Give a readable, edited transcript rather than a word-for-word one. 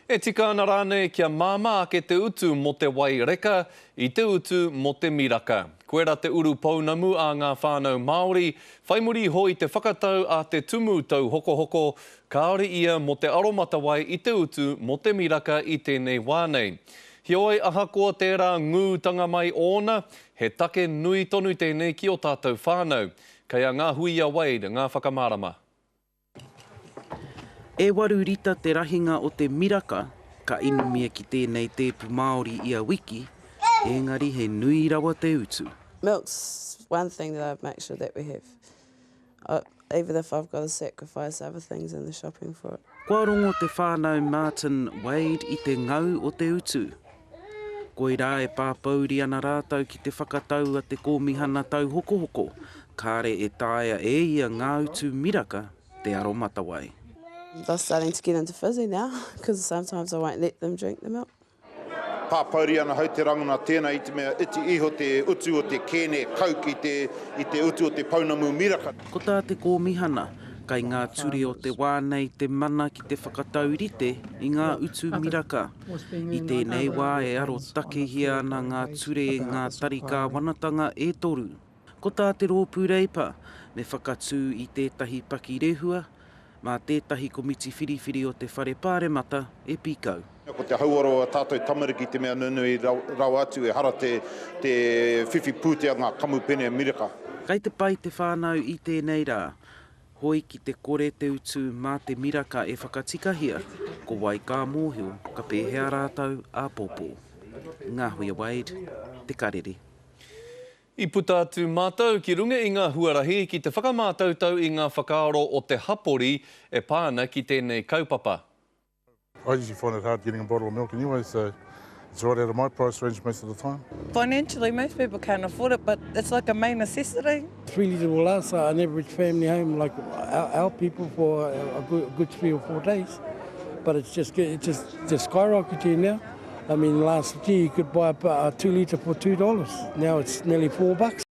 E tika ana rānei kia māmā ake te utu mō te wai reka i te utu mō te miraka? Koirā te uru pounamu a ngā whānau Māori, whai muri iho i te whakatau a te Tumu Tauhokohoko, kāore ia mō te aromatawai i te utu mō te miraka i tēnei wā nei. Heoi, ahakoa tērā ngūtanga mai ōna, he take nui tonu tēnei ki ō tātou whānau. Kei a Ngāhuia Wade ngā whakamārama. E waru rita te rahinga o te miraka ka inumia ki tēnei tēpu Māori ia wiki, engari he nui rawa te utu. Milk's one thing that I make sure that we have, even if I've got to sacrifice other things in the shopping for it. Kua rongo te whānau Martin Wade i te ngau o te utu. Koirā e pāpōuri ana rātou ki te whakatau a te Kōmihana Tauhokohoko, kāre e taea e ia ngā utu miraka te aromatawai. They're starting to get into fizzy now because sometimes I won't let them drink the milk. Pāpouri ana hau te rangona tēnā i te mea iti iho te utu o te kēne Coke i te, i te utu o te pounamu miraka. Ko tā te Kōmihana, kai ngā ture o te wā nei te mana ki te whakataurite i ngā utu miraka. I tēnei wā e arotakehia ana ngā ture e ngā tari kāwanatanga e toru. Ko tā te Rōpū Reipa, me whakatū i tētahi pakirehua, mā tētahi komiti whiriwhiri o te Whare Pāremata e pīkau. Ko te hauora o ā tātou tamariki te mea nunui rawa atu, ehara te whiwhi pūtea ngā kamupene miraka. Kei te pai te whānau i tēnei rā, hoi ki te kore te utu mā te miraka e whakatikahia, ko wai ka mōhio ka pēhea rātou āpōpō. Ngāhuia Wade, Te Karere. I puta atu mātou ki runga i ngā huarahi ki te whakamātautau i ngā whakaaro o te hapori e pā ana ki tēnei kaupapa. I usually find it hard getting a bottle of milk anyway, so it's right out of my price range most of the time. Financially, most people can't afford it, but it's like a main necessity. Three litre will last an average family home like our, our people for a good, a good three or four days. But it's just, it's just, just skyrocketing now. I mean, last year you could buy a, a two litre for $2. Now it's nearly $4.